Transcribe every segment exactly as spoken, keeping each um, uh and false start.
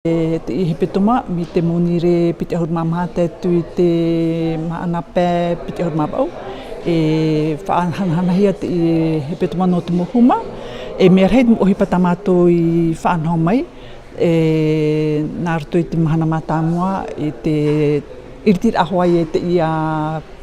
E, teie hepetoma, mai te monirē piti ʻahuru mā maha tae atu i te mahana pae piti ʻahuru mā vaʻu, e faʻahanahanahia teie hepetoma nō te mau huma, e mea rahi te mau ʻohipa tā mātou i faʻanaho mai, e, nā roto i te mahana mātāmua, i te ʻiritiraʻa hoʻi e teie,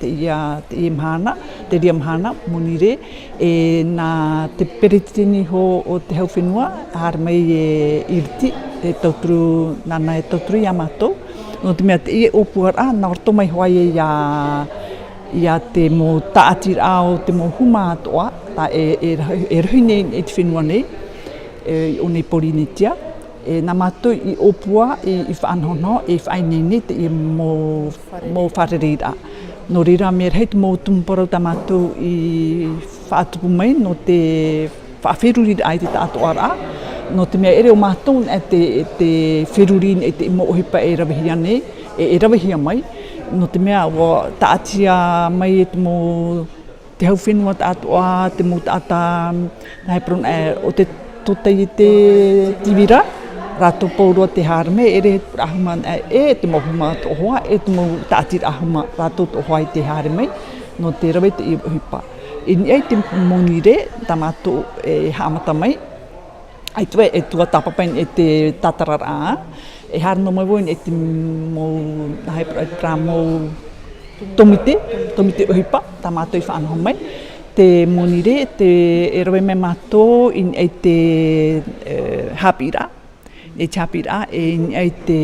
teie, teie mahana, te reira mahana, monirē, e nā te peretiteni iho o te hau fenua, haere mai e ʻiriti, e tauturu, nāna e tauturu iā mātou. Nō te mea teie ʻōpuaraʻa, nā roto mai hoʻi ia, ia te mau tāʻatiraʻa o te mau huma atoʻa, tā e, e rahi, e rahi nei i te fenua nei, e, i ʻō nei Pōrīnetia. E, nā mātou i ʻōpua, i, i faʻanahonaho, e faʻaineine teie mau, mau fārereiraʻa. Nō reira, mea rahi te mau tumu parau tā mātou i faʻatupu mai, nō te faʻaferuriraʻa i te taʻatoʻaraʻa, nō te mea ʻere ʻo mātou e te, te feruri i te mau ʻohipa e ravehia nei, e, e ravehia mai, nō te mea ʻua tāʻatia mai e te mau te hau fenua taʻatoʻa, te mau taʻata, nā he parau, e, o te tōtaiete tīvira, rātou pauroa tē haere mai, ʻere he tupuraʻa huma, e, e te mau huma atoʻa hoʻi, e te mau tāʻatiraʻa huma, rātou atoʻa hoʻi tē haere mai, nō te rave i teie ʻohipa. I niʻa i te monirē, tā mātou e haʻamata mai, ʻaita vau e tuatāpapa i te tātararaʻa, e haere noa mai vau i te mau, nā he parau, terā mau tōmite, tōmite ʻohipa, tā mātou i faʻanaho mai. Te monirē, te, e rave mai mātou i niʻa i te, e, haʻapiʻiraʻa, i te haʻapiʻiraʻa, e i niʻa i te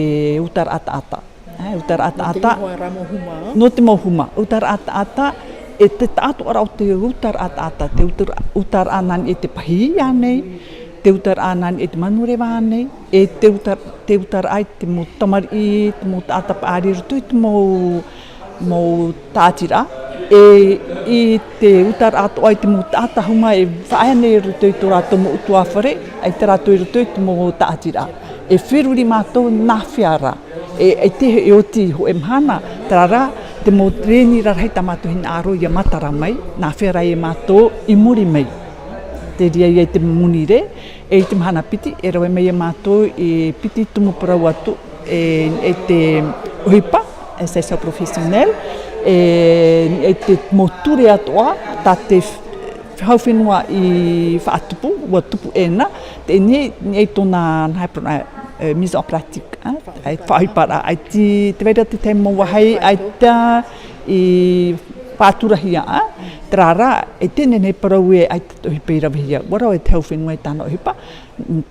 utaraʻa taʻata. E, utaraʻa taʻata. Nō te mau huma. Nō te mau huma. Utaraʻa taʻata, e te taʻatoʻaraʻa o te utaraʻa taʻata, te utara-, utaraʻa nā niʻa i te pahī ānei, te utaraʻa nā niʻa i te manureva ānei, e te uta-, te utaraʻa i te mau tamariʻi, te mau taʻata paʻari i roto i te mau, mau tāʻatiraʻa, e i te utaraʻa atoʻa i te mau taʻata huma e faʻaea nei i roto i tō rātou mau ʻutuāfare, ʻaita rātou i roto i te mau tāʻatiraʻa. E feruri mātou nā hea rā. E, e te, e oti hōʻē mahana, terā rā, te mau reni rarahi tā mātou hinaʻaro ʻia matara mai, nā hea rā ia mātou i muri mai. Te reira ia i te monirē, e i te mahana piti, e rave mai ia mātou e piti tumu parau atu, e, e te ʻohipa, e session professionnelle, e, e te mau ture atoʻa, tā te hau fenua i faʻatupu, ʻua tupu ʻē na, teie nei, nei tōna, nā he parau, e, mise en pratique, e, e faʻaʻohiparaʻa, ʻaita, tē vai ra te tahi mau vāhi, ʻaita i faʻaturahia, e, terā rā, e teie nei parau ē, ʻaita te ʻohipa i ravehia, ʻua rave te hau fenua i tāna ʻohipa,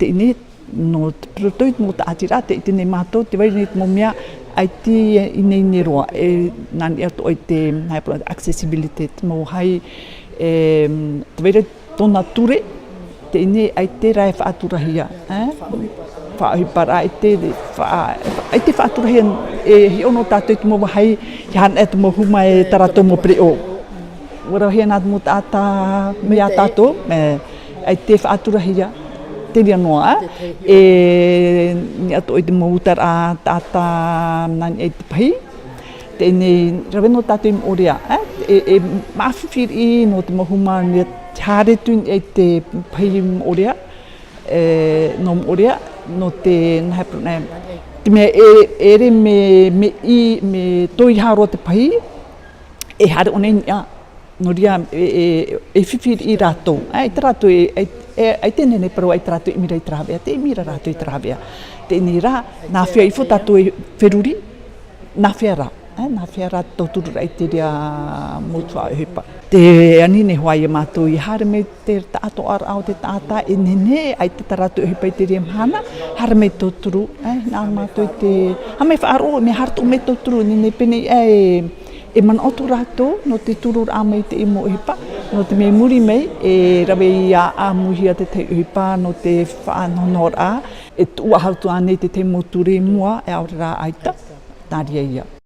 teie nei, nō te, roto i te mau tāʻatiraʻa, tē ʻite nei mātou, tē vai nei te mau mea, ʻaita i ineine roa, e, nā niʻa atoʻa i te, nā he parau, accessibilité, te mau vāhi, e, tē vai ra tōna ture, teie nei ʻaita rā e faʻaturahia, e? Faʻaʻohiparaʻa, ʻaita, faʻa-, ʻaita faʻaturahia, e hiʻo noa tātou i te mau vāhi, e haere te mau huma e tā rātou mau pereʻoʻo. ʻUa ravehia nā te mau taʻata mai iā tātou, e, ʻaita faʻaturahia, te reira noa, e, niʻa atoʻa i te mau utaraʻa taʻata nā niʻa i te pahī, teie nei rave noa tātou i moʻorea, e, e, e māfifi riʻi nō te mau huma, mea haere atu i niʻa i te pahī moʻorea, e, nō moʻorea, nō te, nā he parau, nā, te mea e, e ʻere mea, mea i, mea toihaʻa roa te pahī, e haere ʻōna i niʻa, nō reira, e, e, e fifi riʻi rātou, e, ʻaita rātou, e, e, e, ʻaita e nehenehe e parau, ʻaita rātou e ʻimi ra i te rāveʻa, tē ʻimi ra rātou i te rāveʻa. Teie nei rā, nā hea ifo tātou e feruri, nā hea rā, e, nā hea rā te tautururaʻa i te reira mau tuhaʻa ʻohipa. Tē ani nei hoʻi ia mātou i haere mai te taʻatoʻaraʻa o te taʻata, e nehenehe, ʻaita tā rātou e ʻohipa i te reira mahana, haere mai te tauturu, e, nā mātou i te, haere mai faʻaroʻo, mea haere atoʻa mai te tauturu, nehenehe pēneiaʻe, e manaʻo atu rātou, nō te tururaʻa mai i teie mau ʻohipa, nō te mea i muri mai, e rave ʻia ʻāmuihia te tahi ʻohipa, nō te faʻanahonahoraʻa, e tuʻu faʻahou atu ānei te tahi mau ture i mua, e ʻaore rā ʻaita, nā reira ia.